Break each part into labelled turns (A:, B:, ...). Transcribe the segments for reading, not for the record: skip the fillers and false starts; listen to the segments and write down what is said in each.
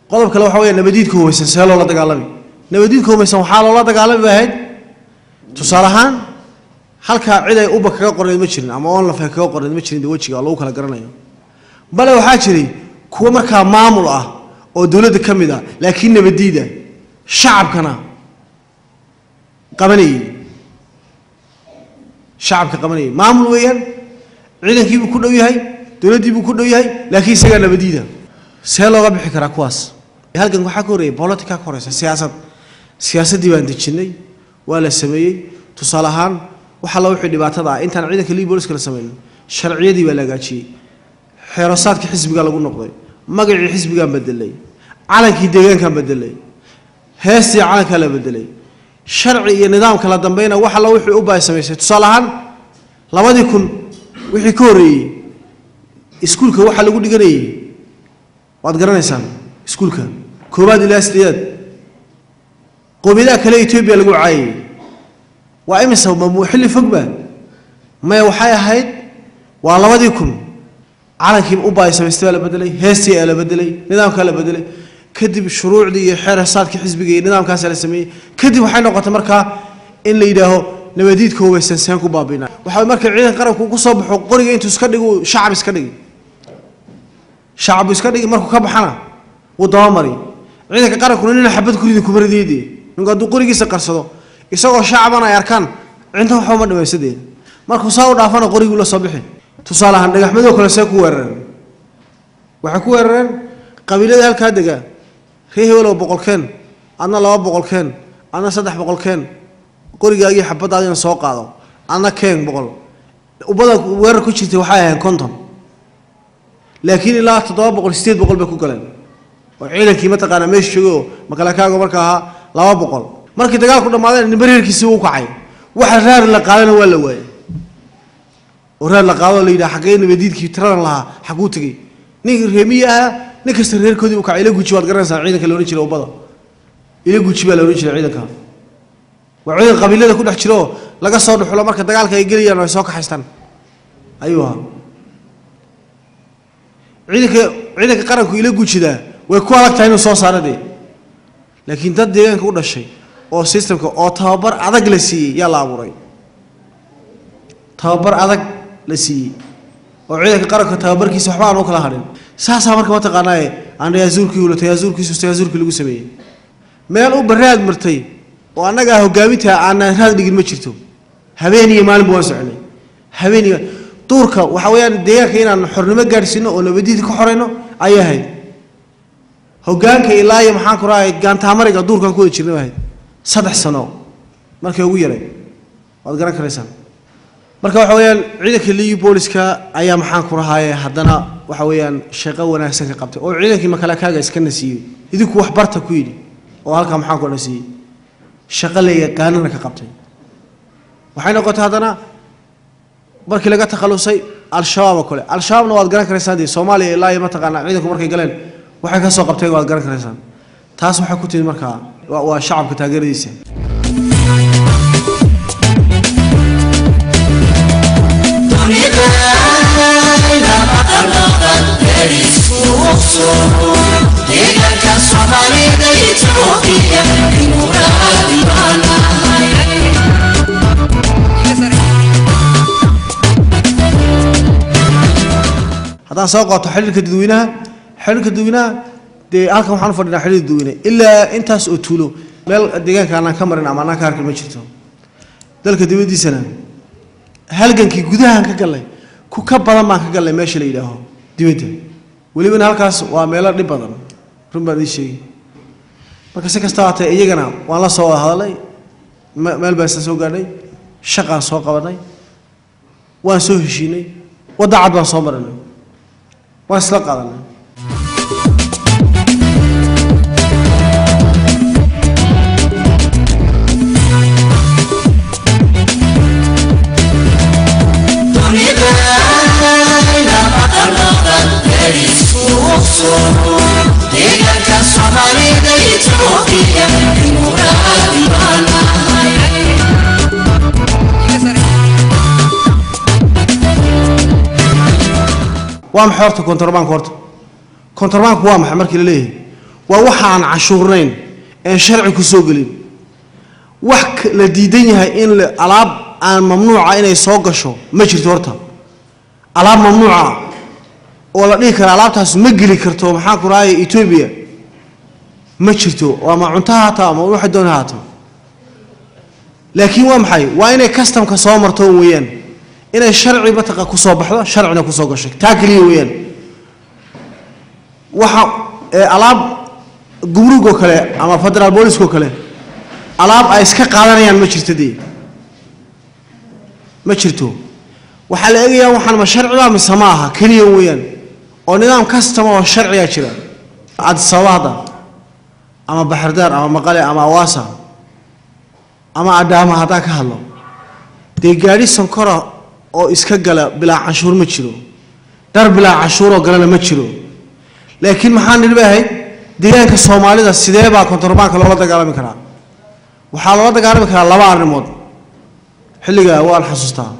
A: Qodob kale waxa weeye nabadiidka hubaysan see loola dagaalami. Nabadiidka hubaysan waxaa loola dagaalami bay ahayd tusaale ahaan halkaa cid ay uba kaga qorneyd ma jirin ama onlaf ay kaga qorneyd ma jirin, dee wejiga oo lagu kala garanayo. Bale waxaa jiray kuwo markaa maamul ah oo dowladda ka mid ah laakiin nabadiida shacabkana qabanayay, shacabka qabanayay. Maamul weeyaan, ciidankii buu ku dhow yahay, dowladdii buu ku dhow yahay, laakiin isagaa nabadiida. See looga bixi karaa kuwaas? Halkan waxaa ka horreeyay politica ka horeysa siyaasad. Siyaasaddii baan dejinnay, waa la sameeyey. Tusaale ahaan waxa la wixii dhibaatada ah intaan ciidanka Liyu Booliska la samaynin sharciyadii baa la hagaajiyey, xeerosaadkii xisbiga lagu noqday, magacii xisbigaan bedelay, calankii deegaankaan bedelay, heestii calankaa la bedelay, sharci iyo nidaam kala dambeyna waxa la wixii u baay samaysay. Tusaale ahaan 2000 wixii ka horreeyey iskuulka waxaa lagu dhiganayay waad garanaysaan, iskuulka 1aad ilaa 8aad qoomiyadaha kale Etoobiya lagu caayayay. Waa imisa? Xilli fogba maya, waxay ahayd waa 2000. Calankii u baay samaystay baa la bedelay, heestii aa la bedelay, nidaamkaa la bedelay. Kadib shuruucdii iyo xeer hasaadkii xisbiga iyo nidaamkaasaa la sameeyey. Kadib waxay noqotay markaa in la yidhaaho nabadiidka hubaysan seen ku baabiinaa. Waxa marka ciidanka qaranku ku soo baxo qoriga intuu iska dhigo shacab iska dhigi, shacab iska dhigi, markuu ka baxana wuu dabamari. Ciidanka qarankuna nina xabad ku ridi kuma ridiyde. Ninku hadduu qorigiisa qarsado isagoo shacabana ay arkaan cinta waxba ma dhimaysadee, markuu saa u dhaafana qoriguu la soo bixi. Tusaale ahaan dhagaxmadoo kale see ku weerareen, waxay ku weerareen qabiilada halkaa dega, ree hebelow 100 keen, adna 200 keen, adna 300 keen, qorigaagii xabaddaadina soo qaado, adna keen 100. Ubada weerar ku jirtay waxay ahayn 50, laakiin ilaa 700 800 bay ku galeen oo ciidankii mataqaanaa meesha joogay oo makalakaago markaa ahaa 200. Markii dagaalku dhammaadeen nimba reerkiisii wuu kacay, waxa raar la qaadana waa la waayey oo raar la qaado la yidhaha xaggee nabadiidkii tiradan lahaa xagguu tegey? Ninkii reemiye ahaa nin kasta reerkoodii u kacay. Ila guji waad garanaysaa ciidanka la odhan jiray ubada, ila guji baa la odhan jiray ciidanka. Waa ciidan qabiilada ku dhex jira oo laga soo dhuxulo marka dagaalka ay gelayaan oo ay soo kaxaystaan ayuu ahaa ciidanka. Ciidanka qaranku ila gujidaa way ku adag tahay inuu soo saaro dee, laakiin dad deegaanka u dhashay oo systemka oo tababar adag la siiyey yaa la abuuray, tababar adag la siiyey oo ciidanka qaranka tababarkiisa waxba aan u kala hadhin. Saasaa marka mataqaanaaye aan tayaasurkii ula tayaasurkiisu tayaasurkii lagu sameeyey. Meel u baraad martay oo annagaa hogaaminta aanaan raad dhigin ma jirto. Habeen iyo maalinba waan soconay, habeen iyo duurka. Waxa weeyaan deegaanka inaan xornimo gaadhsiino oo nabadiida ka xoreyno ayay ahayd hoggaanka ilaa iyo maxaan ku rahay gaantaamariga duurkan ku wada jirnay ahayd 3 sano markay ugu yaray, waad garan karaysaan. Marka waxa weeyaan ciidanka Liyu Booliska ayaa maxaan ku rahaaye haddana waxa weeyaan shaqo wanaagsan ka qabtay oo ciidankii makalakaaga iska nasiiyey, idinku wax barta ku yidhi oo halkaa maxaan ku nasiiyey, shaqo la yaqaanana ka qabtay. Waxay noqotay haddana markii laga takhalusay al-shabaab oo kale, al-shabaabna waad garan karaysaan dee Soomaaliya ilaa iyo mataqaanaa ciidanku markay galeen waxay ka soo qabteen waad garan karaysaan. Taas waxay ku timid markaa waa shacabka taageeradiisa.
B: Deegaanka Soomaalida Itoobiya dimuqraadi baan nahay.
A: Haddaan soo qaato xiriirka dadweynaha, xiriirka dadweynaha dee halkan waxaan u fadhinaa xiriir dadweyne ilaa intaas oo tuulo meel deegaanka aanaan ka marin ama aanaan ka arkin ma jirto. Dalka dibaddiisana halgankii gudahaan ka gallay ku ka badan baan ka gallay meesha la yidhaaho dibadda, welibana halkaas waa meelo dhib badan, run baan idiin sheegay. Marka si kasta haatee iyagana waan la soo wada hadalay, meel baan isla soo gaadhnay, shaqaan soo qabanay, waan soo heshiinay, wadda cad baan soo marinay, waan isla qaadanay.
B: Deegaanka
A: Waa maxay horta kontrabanku? Horta kontrabanku waa maxay markii la leeyahay? Waa waxa aan canshuurnayn een sharci ku soo gelin, wax la diidan yahay in alaab aan mamnuuca inay soo gasho ma jirto. Horta alaab mamnuuca oo la dhihi kara alaabtaas ma geli karto, maxaan ku raayay, Ethiopia ma jirto, ama cunto ha haato ama waxa doon ha haato. Laakiin waa maxay? Waa inay customka soo marto weeyaan, inay sharci bataqa ku soo baxdo, sharcina ku soo gasho, taa kaliya weeyaan. Waxa alaab gumrugoo kale ama federal booliskoo kale alaab ay iska qaadanayaan ma jirto, dee ma jirto. Waxaa la eegayaa waxaan ma sharciba mise ma aha keliya weeyaan, oo nidaam custom oo sharciga jira. Addis Ababa hadda ama Baxardaar ama Maqale ama Awaasa ama Adhaama haddaan ka hadlo, dee gaadhi sonkora oo iska gala bilaa canshuur ma jiro, dhar bilaa canshuuroo galana ma jiro. Laakiin maxaan nidhi bay ahayd? Deegaanka Soomaalida sidee baa kontrabaanka loola dagaalami karaa? Waxaa loola dagaalami karaa laba arrimood. Xilliga waan xasuustaa,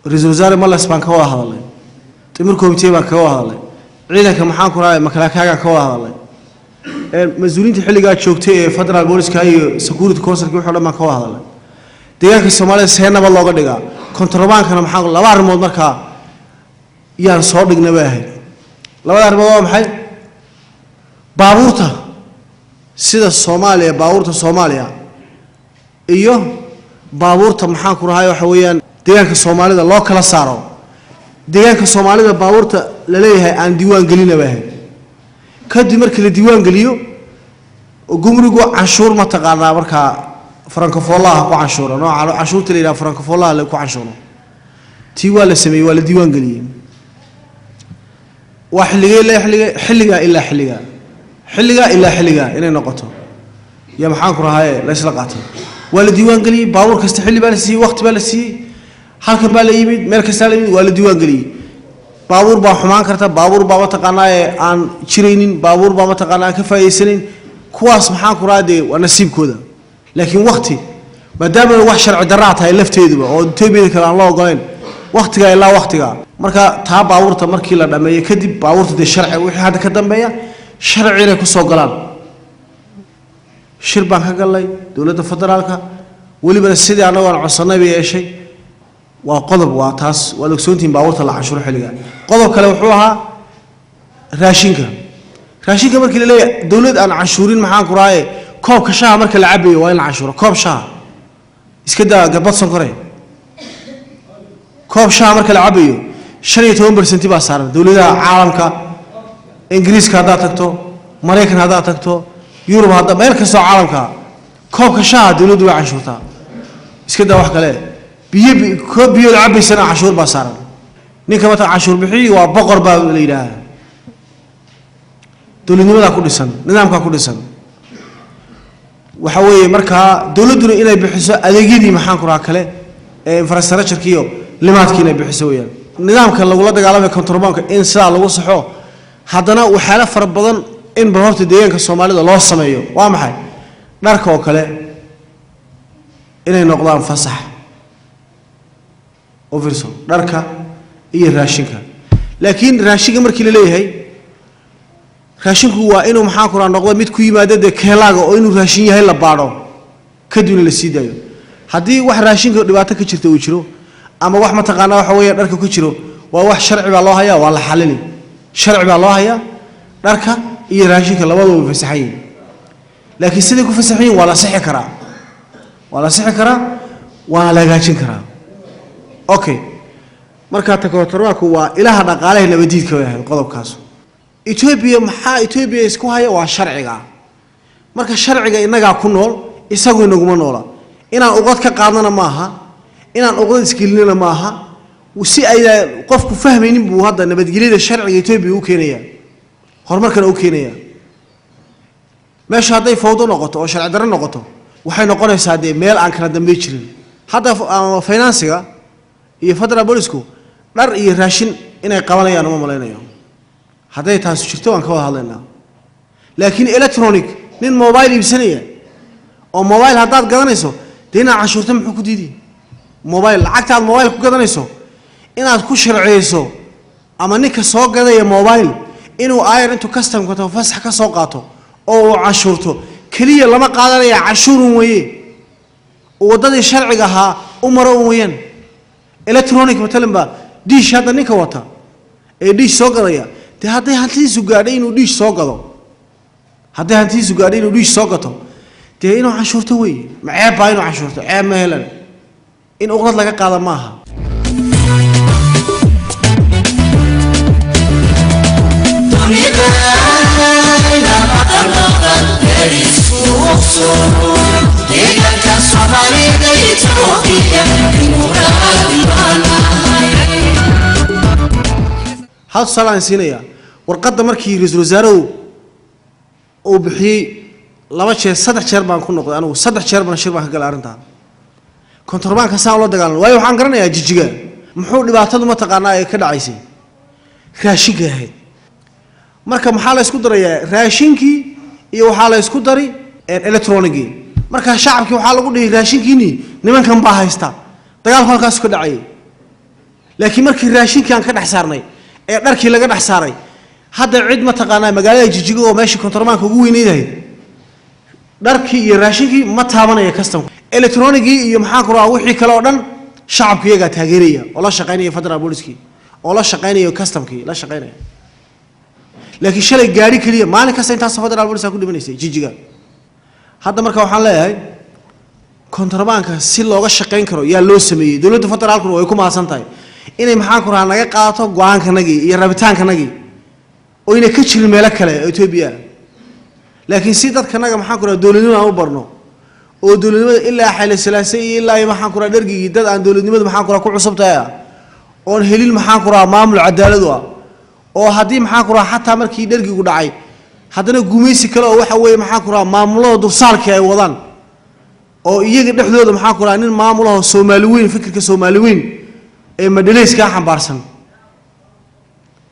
A: ra-iisul wasaare Males baan ka wada hadalnay, timir committee baan kaga wada hadalnay, ciidanka maxaan ku raaya makalakaagaan ka wada hadalnay, mas-uuliyiinta xilligaa joogtay ee federal booliska iyo security councilki wixii o dhan baan ka wada hadalnay. Deegaanka Soomaalida see nabad looga dhigaa kontrabaankana? Maxaa laba arrimood markaa yaan soo dhignay bay ahayd. Labada arrimood waa maxay? Baabuurta sida Soomaaliya, baabuurta Soomaaliya iyo baabuurta maxaan ku rahay waxa weeyaan deegaanka Soomaalida loo kala saaro. Deegaanka Soomaalida baabuurta la leeyahay aan diiwaan gelina bay ahayd. Kadib markii la diiwaan geliyo, gumrigu canshuur ma taqaanaa markaa francofoolaha ku canshuura, nooca canshuurta la yidhaha francofoolaha la ku canshuuro. Tii waa la sameeyey, waa la diiwaan geliyey. Waa xilligee ilaa xilligee? Xilligaa ilaa xilligaa, xilligaa ilaa xilligaa inay noqoto ya maxaan ku rahaye la isla qaatay. Waa la diiwaan geliyey baabuur kasta, xilli baa la siiyey, waqti baa la siiyey, halkan baa la yimid, meel kastaa la yimid, waa la diiwaan geliyey. Baabuur baa xumaan karta, baabuur baa mataqaanaa ee aan jiraynin, baabuur baa mataqaanaa aan ka faa'iidaysanayn. Kuwaas maxaan ku rahaa dee waa nasiibkooda. Laakiin waqti, maadaama wax sharci darraa tahay lafteeduba oo Etoobiyada kale aan loo ogolayn, waqtigaa ilaa waqtigaa. Marka taa baabuurta markii la dhammeeyo kadib, baabuurta dee sharci wixii hadda ka dambeeya sharci inay ku soo galaan. Shir baan ka galnay dowladda federaalka, welibana sidii annagoon codsannay bay yeeshay. Waa qodob, waa taas, waad ogsoontihiin baabuurta la canshuuro xilliga. Qodob kale wuxuu ahaa raashinka. Raashinka markii la leeyahay dowlad aan canshuurin, maxaan ku raaye, koobka shaha marka la cabayo waa in la canshuuro. Koob shaha, iska daa gabad sonkore, koob shaha marka la cabayo 15% baa saaran. Dowladaha caalamka, Ingiriiska haddaad tagto, Maraykan haddaad tagto, Yurub hadda, meel kastoo caalamka, koobka shaha dowladdu way canshuurtaa. Iska daa wax kale, biyo koob biyo la cabaysana canshuur baa saaran. Ninka mata canshuur bixiyi waa boqor baa la yidhaahaa. Dowladnimadaa ku dhisan, nidaamkaa ku dhisan waxa weeye markaa dowladduna inay bixiso adeegyadii maxaan ku rahaa kale ee infrastructure iyo limaadkii inay bixiso weeyaan. Nidaamka lagula dagaalamay contrabandka in sidaa lagu saxo, haddana waxyaalo fara badan in bal horta deegaanka Soomaalida loo sameeyo. Waa maxay? Dharka oo kale inay noqdaan fasax u fiirso, dharka iyo raashinka. Laakiin raashinka markii la leeyahay, raashinku waa inuu maxaan ku rahaa noqdo mid ku yimaado dee keelaaga, oo inuu raashin yahay la baadho kadibna la sii daayo. Haddii wax raashinka dhibaato ka jirta uu jiro ama wax mataqaanaa waxa weeye dharka ku jiro, waa wax sharci baa loo hayaa, waa la xalili, sharci baa loo hayaa. Dharka iyo raashinka labaduba way fasaxan yihiin, laakiin siday ku fasaxan yihin waa la sixi karaa, waa la sixi karaa, waana la hagaajin karaa. Okay, marka takotorwaku waa ilaha dhaqaalaha nabadiidka bay ahayd qodobkaas. Etoobiya maxaa Etoobiya isku haya? Waa sharciga. Marka sharciga innagaa ku nool, isagu inaguma noola. Inaan uqad ka qaadnana maaha, inaan uqdad isgelinana maaha. Si ayna qofku fahmaynin buu hadda nabadgelyada sharciga Etoobiya u keenaya, horumarkana u keenaya. Meesha hadday fawdo noqoto oo sharci darro noqoto, waxay noqonaysaa dee meel aan kala dambey jirin. Hadda ama finansiga iyo federal bolisku dhar iyo raashin inay qabanayaan uma malaynayo. Hadday taasi jirto waan ka wada hadlaynaa. Laakiin electronic, nin mobile iibsanaya oo mobile haddaad gadanayso dee inaad canshuurta muxuu ku diidi? Mobile lacagta aad mobile ku gadanayso inaad ku sharciyeyso. Ama ninka soo gadaya mobile inuu ayar intuu customka tago fasax ka soo qaato oo uu canshuurto keliya lama qaadanaya, canshuurun weeye, waddadii sharciga ahaa u maro un weeyaan. Electronic matalan ba dish hadda ninka wata ee dish soo gadaya, dee hadday hantidiisu gaadhay inuu dish soo gado, hadday hantidiisu gaadhay inuu dish soo gato, dee inuu canshuurto weeye. Ma ceeb baa inuu canshuurto? Ceeb ma helan, in uqdad laga qaada maaha.
B: Deegaanka Soomaalida Itoobiya dimuqraadi baan nahay.
A: Hal tusaale aan siinayaa: warqadda markii ra-iisul wasaaruhu uu bixiyey, 2 jeer 3 jeer baan ku noqday anigu, 3 jeer baan shir baan ka galay arrintaa kontorbaanka saan ula dagaalan. Waayo, waxaan garanayaa Jijiga muxuu dhibaatadu mataqaanaa ay ka dhacaysay, raashinka ahayd. Marka maxaa la isku darayaa? Raashinkii iyo waxaa la isku dari electronicgii. Marka shacabkii waxaa lagu dhihi raashinkiinii nimankan baa haysta, dagaalku halkaasu ka dhacayay. Laakiin markii raashinkii aan ka dhex saarnay ee dharkii laga dhex saaray, hadda cid mataqaanaa magaalada Jijiga oo meeshii kontorbaanka ugu weyneyd dharkii iyo raashinkii ma taabanaya customka. Electronicgii iyo maxaan ku rahaa wixii kale oo dhan shacabku iyagaa taageeraya oo la shaqaynaya federal booliskii oo la shaqaynaya customkii la shaqaynaya. Laakiin shalay gaari keliya maalin kasta intaasoo federal booliska ku dhimanaysay Jijiga. Hadda marka waxaan leeyahay kontorbaanka si looga shaqayn karo yaa loo sameeyey. Dowladda federaalkuna way ku mahadsan tahay inay maxaan ku rahaa naga qaadato go-aankanagii iyo rabitaankanagii oo inay ka jirin meelo kale oo Etoobiya. Laakiin si dadkanaga maxaan ku rahaa dowladnimada aan u barno oo dowladnimada ilaa Xayla Salaase iyo ilaa iyo maxaan ku rahaa dhergigii dad aan dowladnimada maxaan ku rahaa ku cusub tahay ah oon helin maxaan ku rahaa maamul cadaaladu ah, oo haddii maxaan ku rahaa xataa markii dhergigu dhacay haddana gumaysi kale oo waxa weeye maxaan ku rahaa maamulada dursaalkii ay wadaan oo iyaga dhexdooda maxaan ku rahaa nin maamulaho Soomaali weyn, fikirka Soomaali weyn ee madhaleyskaa xambaarsan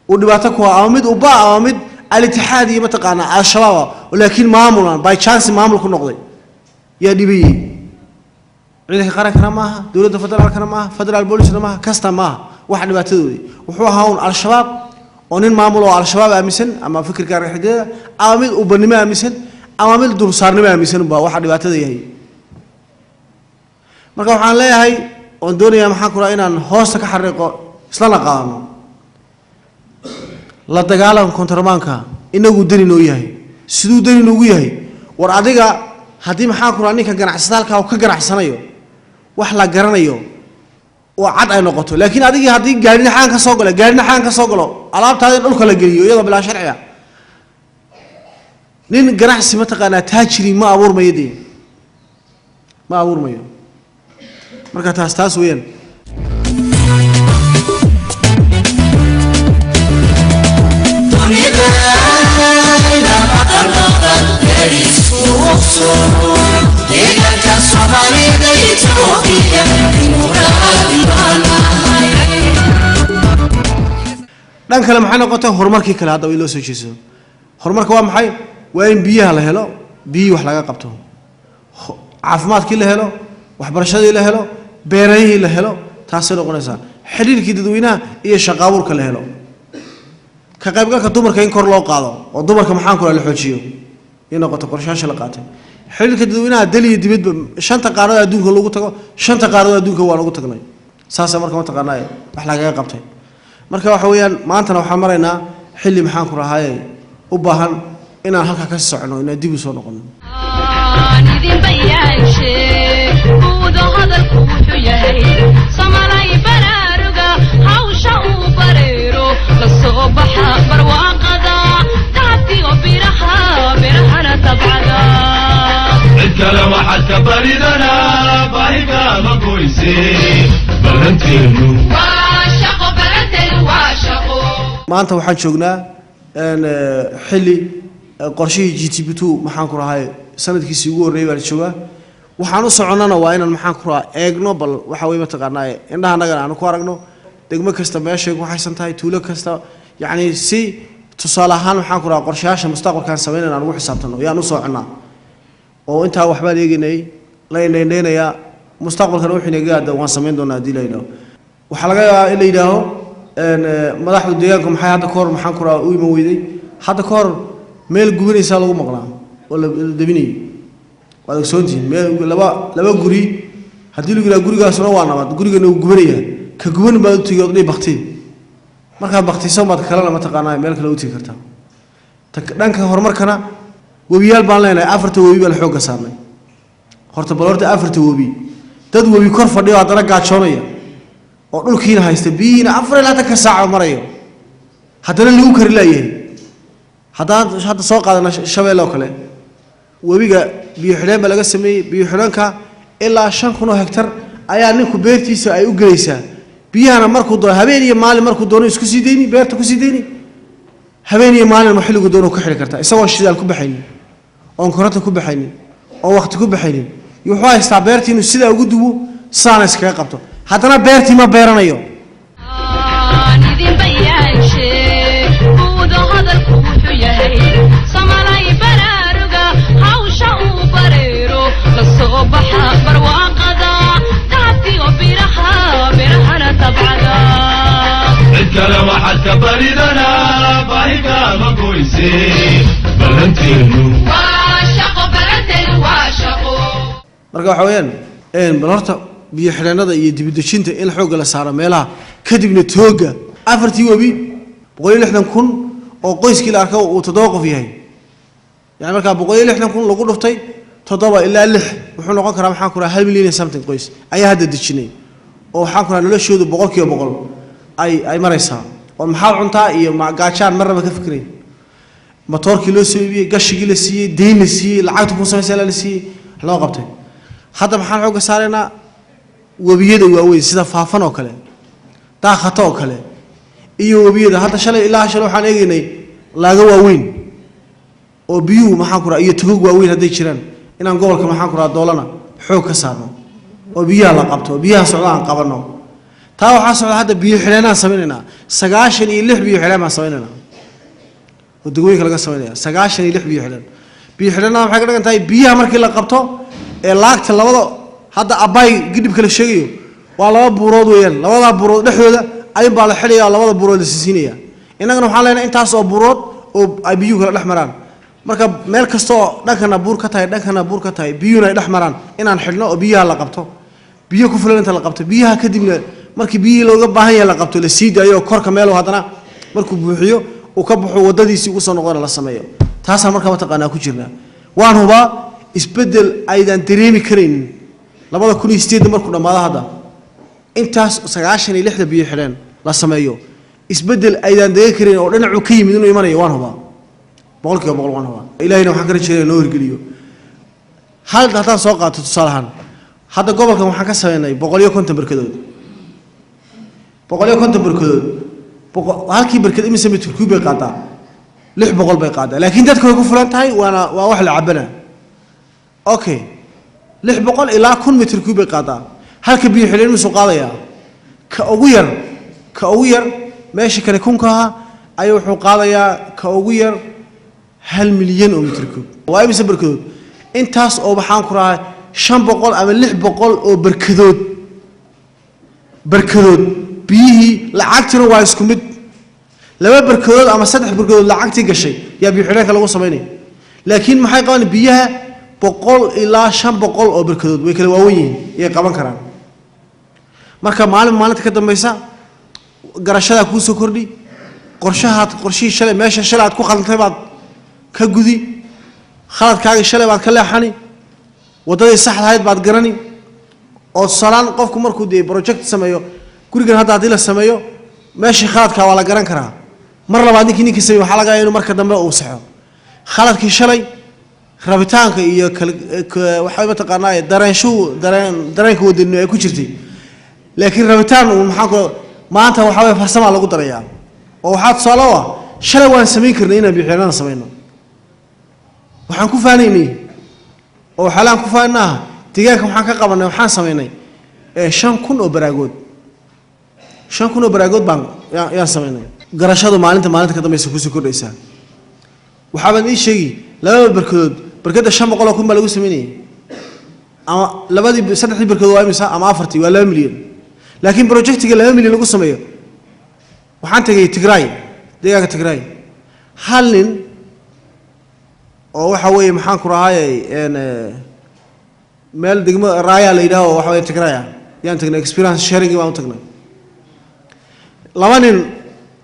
A: uu dhibaato ku ah, ama mid uba ama mid Al-Itixaad iyo mataqaanaa Al-Shabaab oo laakiin maamulan by chance maamul ku noqday yaa dhibayey. Ciidanka qarankana maaha, dowladda federaalkana maaha, federal boolisna maaha, custom maaha. Waxa dhibaatadoodii wuxuu ahaa un Al-Shabaab oo nin maamul oo Al-Shabaab aaminsan ama fikirka argagixisada ama mid ubanimo aaminsan ama mid dulsaarnimo aaminsan baa waxa dhibaatada yahay. Marka waxaan leeyahay oon doonayaa maxaan ku rahaa inaan hoosta ka xariiqo islana qaadano la dagaalanka kontorbaanka inagu dani noo yahay. Siduu dani noogu yahay? War adiga haddii maxaan ku rahaa ninka ganacsada halkaa uu ka ganacsanayo wax la garanayo oo cad ay noqoto, laakiin adigii haddii gaarina xaan ka soo galo, gaarina xaan ka soo galo, alaabtaada in dhulka la geliyo iyadoo bilaa sharci ah, nin ganacsi mataqaanaa taajiri ma abuurmayo, dee ma abuurmayo. Marka taas weeyaan.
B: Dunida deegaanka Soomaalida Itoobiya dimuqraadi baan nahay.
A: Dhan kale maxay noqotay horumarkii kale haddaba in loo soo jeeso? Horumarka waa maxay? Waa in biyaha la helo, biyihii wax laga qabto, caafimaadkii la helo, waxbarashadii la helo, beerahii la helo. Taasay noqonaysaa xidhiirkii dadweynaha iyo shaqo abuurka la helo, ka qaybgalka dumarka in kor loo qaado oo dumarka maxaan ku la xoojiyo in noqoto qorshayaasha la qaatay. Xidhiirka dadweynaha dal iyo dibadba, shanta qaaradood adduunka lagu tago, shanta qaaradood adduunka waa lagu tagnay. Saasa marka mataqaanaa wax lagaga qabtay. Marka waxa weeyaan maantana waxaan maraynaa xilli maxaan ku rahaaye u baahan inaan halkaa ka socono, inaan dib u soo noqono.
C: Aan idin bayaanshe buudo hadalku wuxuu yahay Somalay baraaruga hawsha uu bareero la soo baxa barwaaqada dahabtiyo biraha birahana tabcada.
D: Cid kale waxaad ka baridanaa baahi kaama goyse ballanteenu
C: waa shaqo, balanteenu waa shaqo.
A: Maanta waxaan joognaa xilli qorshihii GTP 2 maxaan ku rahay sanadkiisii ugu horreeyay baan joogaa. Waxaan u soconnana waa inaan maxaan ku rahaa eegno bal waxa wey mataqaanaa indhaha annagana aanu ku aragno degmo kasta meeshay ku haysan tahay, tuulo kasta, yacni si tusaale ahaan maxaan ku rahaa qorshayaasha mustaqbalkaan samaynayna aan ugu xisaabtano yaan u soconnaa oo intaa waxbaan eegaynay la indhaindhaynayaa. Mustaqbalkana wixii naga aada waan samayn doonaa haddii la yidhaaho. Waxaa laga yaabaa in la yidhaaho Madaxda deegaanku maxay hadda ka hor maxaan ku rahaa u iman weyday? Hadda ka hor meel gubanaysaa lagu maqnaa oo la dabinayay, waad ogsoontihiin. Meel laba guri haddii lagu yidhaha gurigaasuna waa nabad, gurigana uu gubanayaa, ka guban baad u tegi ood dhihi bakti. Markaad baktisan baad kalena mataqaanaa meel kale u tegi kartaa. Dhanka horumarkana webiyaal baan leenahay, 4ta webi baa la xoogga saarnay. Horta bal horta 4ta webi, dad webi kor fadhiyo haddana gaajoonaya oo dhulkiina haysta, biyihiina 24-ka saac marayo, haddana lagu kari laayahay. Haddaan hadda soo qaadana Shabeelle oo kale, webiga biyo xidheen baa laga sameeyey. Biyo xidheenka ilaa 5000 oo hektar ayaa ninku beertiisa ay u gelaysaa. Biyahana markuu doono habeen iyo maalin markuu doono isku sii deyni, beerta ku sii deyni, habeen iyo maalin ma xilligu doono ka xidhi kartaa, isagoon shidaal ku baxaynin, oon koronto ku baxaynin, oon waqti ku baxaynin. Iyo wuxuu haystaa beertii inuu sidaa ugu duwo, sidaana iskaga qabto, haddana beertii ma beeranayo.
C: Aan idin bayaanshe buudo hadalku wuxuu yahay samalay baraaruga hawsha uu bareero la soo baxa barwaaqada dahabkiyo biraha birahana tabcada.
D: Cid kale waxaad ka baridanaa baahi kaama goyse, ballanteenu
C: waa shaqo, balanteenu waa shaqo.
A: Marka waxa weeyaan bal horta biyo xidheennada iyo dibudejinta in xoogga la saaro meelaha, kadibna tooga 4tii webi 160,000 oo qoyskii la arko uu 7 qof yahay. Yani markaa 160,000 lagu dhuftay 7 ilaa 6 wuxuu noqon karaa maxaan ku rahaa 1 milyan iyo something qoys ayaa hadda dejinay, oo waxaan ku rahaa noloshoodu 100% ay maraysaa, oo maxaad cuntaa iyo gaajaan marnaba ka fikiray. Matoorkii loo soo iibiyey, gashigii la siiyey, deyn la siiyey, lacagta ku samaysa la siiyey, loo qabtay. Hadda maxaan xoogga saaraynaa? Webiyada waaweyn sida Faafan oo kale, Daakhato oo kale iyo webiyada hadda shalay ilaa shalay waxaan eegaynay laaga waaweyn oo biyuhu maxaan ku rahaa iyo togog waaweyn hadday jiraan, inaan gobolka maxaan ku rahaa Doolana xoog ka saarno oo biyaha la qabto oo biyaha socda aan qabanno. Taa waxaa socda hadda biyo xidheenaan samaynaynaa, 96 biyo xidheen baan samaynaynaa oo degmooyinka laga samaynaya, 96 biyo xidheen. Biyo xidheenada maxay ka dhigan tahay? Biyaha markii la qabto ee laagta labada hadda Abbaay gidhibka la sheegayo waa laba buurood weeyaan, labadaa buurood dhexdooda ayun baa la xidhaya oo labada buurood la siisiinaya. Innagana waxaan leenahay intaas oo buurood oo ay biyuhu kala dhex maraan. Marka meel kasta oo dhankana buur ka tahay, dhankana buur ka tahay, biyuhuna ay dhex maraan, inaan xidhno oo biyaha la qabto, biyo ku filan inta la qabto biyaha, kadibna markii biyihii looga baahan yahay la qabto la sii daayo oo korka meel haddana markuu buuxiyo uu ka baxo waddadiisii ugu soo noqdana la sameeyo. Taasaan markaa mataqaanaa ku jirnaa. Waan hubaa isbeddel aydan dareemi karaynin 2008 markuu dhammaado. Hadda intaas 96-da biyo xidheen la sameeyo, isbeddel aydan dareemi karin oo dhinacu ka yimid inuu imanayo waan hubaa, 100% waan hubaa. Ilaahayna waxaan ka rajeynaya noo hirgeliyo. Hal haddaan soo qaato tusaale ahaan, hadda gobolkan waxaan ka sameynay 150 barkadood, 150 barkadood. Halkii barkad imise mitir kuub bay qaadaa? 600 bay qaadaa, laakiin dadka way ku fulan tahay, waana waa wax la cabana. Okay, 600 ilaa 1000 mitir kuub bay qaadaa. Halka biyo xidheen misuu qaadayaa? Ka ugu yar meesha kale kunka ahaa ayuu wuxuu qaadayaa ka ugu yar 1 milyan oo mitir kuub. Waa imise barkadood intaas oo waxaan ku rahaa 500 ama 600 oo barkadood biyihii lacagtina waa isku mid. 2 barkadood ama 3 barkadood lacagtii gashay yaa biyo xidheenka lagu samaynaya, laakiin maxay qaban biyaha 100 ilaa 500 oo barkadood way kala waawen yihiin iyay qaban karaan. Marka maalin maalinta ka dambaysa garashadaa kuu soo kordhi, qorshahaad qorshihii shalay meesha shalay aad ku khaldantay baad ka gudi, khaladkaagii shalay baad ka leexani, waddadii saxda ahayd baad garani. Oo tusaalaan qofku markuu dee project sameeyo, gurigan hadda haddii la sameeyo meeshii khaladkaa waa la garan karaa. Mar labaad ninkii sameeyey waxaa laga yaabaa inuu marka dambe uu saxo khaladkii shalay. Rabitaanka iyo waxaa mataqaanaa dareenshuhu dareenka wadanimo ay ku jirtay, laakiin rabitaan uu maxaan ku maanta waxaa weeye farsamaa lagu darayaa. Oo waxaa tusaale u ah shalay waan samayn karnay inaan biyo xidheenada samayno, waxaan ku faanaynay oo waxyaalaan ku faanaaha deegaanka waxaan ka qabanay, waxaan samaynay 5000 oo baraagood, 5000 oo baraagood baan yaan samaynay. Garashadu maalinta ka dambaysa kusii kordhaysaa. Waxaabaan ii sheegi labada barkadood, barkadda 500,000 baa lagu samaynayay, ama labadii saddexdii barkadood waa imisa, ama afartii waa 2 milyan, laakiin projectiga 2 milyan lagu sameeyo Waxaan tegay Tigraay, deegaanka Tigraay. Hal nin oo waxa weeye, maxaan ku rahaayay, meel degmo Raaya la yidhaaho, waxa weeye Tigraay ah, yaan tagnay. Experience sharing baan u tagnay. Laba nin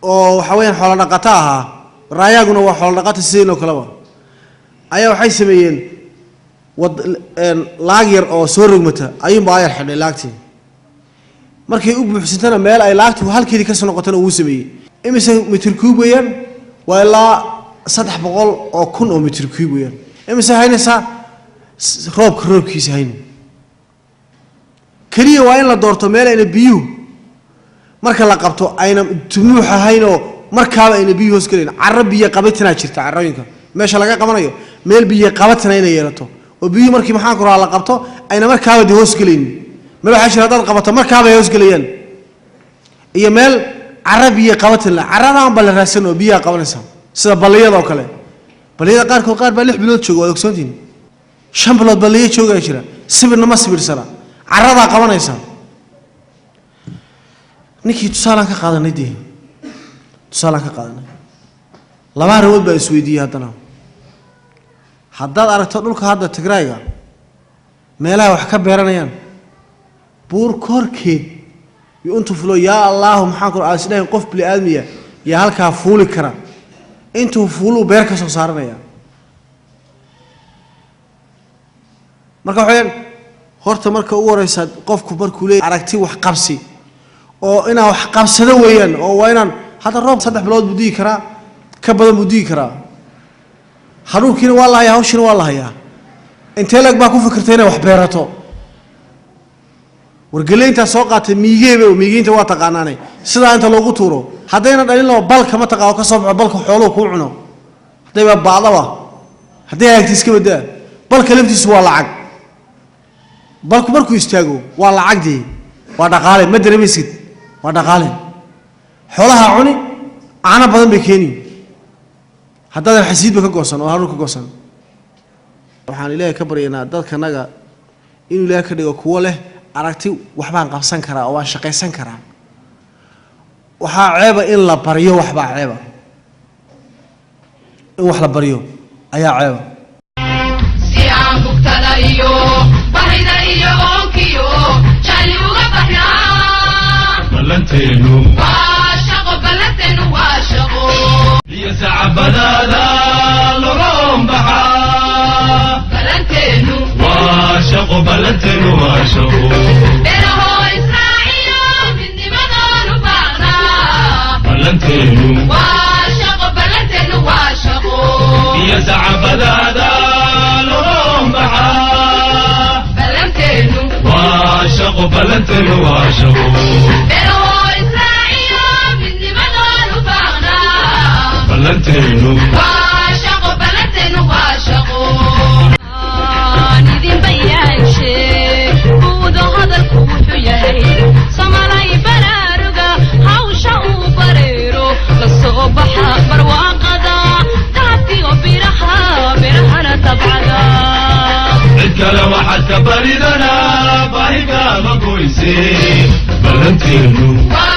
A: oo waxa weeyaan xoolo dhaqato ahaa, Raayaaguna waa xoolo dhaqato sideenoo kaleba, ayaa waxay sameeyeen wad laag yar oo soo rogmata ayuunbaa ayar xidhay laagtii. Markay u buuxsantana meel ay laagtu halkeedii kasoo noqotana wuu sameeyey. Imise mitir cube weeyaan? Waa ilaa 300,000 oo mitir cube weeyaan. Imise haynaysaa? Roobka roobkiisa hayn keliya. Waa in la doorto meel ayna biyuhu marka la qabto ayna tumuux ahayn oo markaaba ayna biyuhu hoos gelayn. Carro biyo qabatinaa jirta. Carrooyinka meesha laga qabanayo meel biyo qabatina inay yeelato oo biyuhu markii, maxaan ku rahaa, la qabto ayna markaaba dee hoos gelaynin. Meel waxaa jira haddaad qabato markaaba ay hoos gelayaan, iyo meel carro biyo qabatin la. Carradaan ba la raadsan oo biyaha qabanaysa, sida balliyada oo kale. Balliyada qaarkood qaar baa 6 bilood jooga, waad ogsoontihin. 5 bilood balliyo joogaa jira, sibirna ma sibirsana, carradaa qabanaysa. Ninkii tusaalaan ka qaadanay dee, tusaalaan ka qaadanay. Laba arrimood baa isweydiiyey haddana. Haddaad aragto dhulka hadda Tigraayga meelaha wax ka beeranayaan, buur korkeed iyo intuu fulo, yaa Allahu, maxaan ku isdhahayn qof bini aadmiya yaa halkaa fuuli kara, intuu fuuluu beer ka soo saaranaya. Marka waxa weyaan, horta marka ugu horeysa qofku markuu leeyahay aragti wax qabsi oo inaan wax qabsado weeyaan, oo waa inaan hadda roob 3 bilood buu digi karaa, ka badan buu digi karaa. Haruurkiina waa la hayaa, hawshiina waa la hayaa. Intee lag baa ku fikirtay inay wax beerato? Wargeleyntaa soo qaatay miigeeba, miigeynta waa taqaanaane, sidaa inta loogu tuuro haddayna dhalin balka ma taqaa oo ka soo baxo balka xooluhu kuu cuno. Haddayba bacdaba, hadday hagaagta iska badaa, balka laftiisu waa lacag. Balku markuu istaago waa lacagdii, waa dhaqaale, ma dareemaysid, waa dhaqaale. Xoolaha cuni, caano badan bay keeni haddaadan xasiidba ka goosan oo haruur ka goosan. Waxaan Ilaahay ka baryaynaa dadkanaga inuu Ilaahay ka dhigo kuwo leh aragti waxbaan qabsan karaa oo waan shaqaysan karaa. Waxaa ceeba in la baryo, waxbaa ceeba in wax la baryo ayaa ceeba.
C: Si aan bugtada iyo bahida iyo oonkiyo jali uga baxnaa.
D: Ballanteenu
C: waa shaqo, ballanteenu waa shaqo.
D: Iyo sacabadaada logoon baxaa.
C: Ballanteenu
D: waa shaqo, ballanteenu waa shaqo.
C: Beerahoo israaciyo midnimadoonu baaqnaa.
D: Ballanteenu
C: waa shaqo, ballanteenu waa shaqo.
D: Iyo sacabadaada logoon baxaa.
C: Ballanteenu
D: waa shaqo, ballanteenu waa shaqo.
C: Beerahoo israaciyo midnimadoonu baaqnaa.
D: Ballanteenu
C: waa shaqo, ballanteenu waa shaqo. Aan idin bayaanshe buudo hadalku wuxuu yahay, Somalay baraaruga, hawsha uu bareero la soo baxa barwaaqada dahabkiyo biraha, birahana tabcada.
D: Cid kale waxaad ka baridanaa baahigaama goyse, ballanteenu
C: waa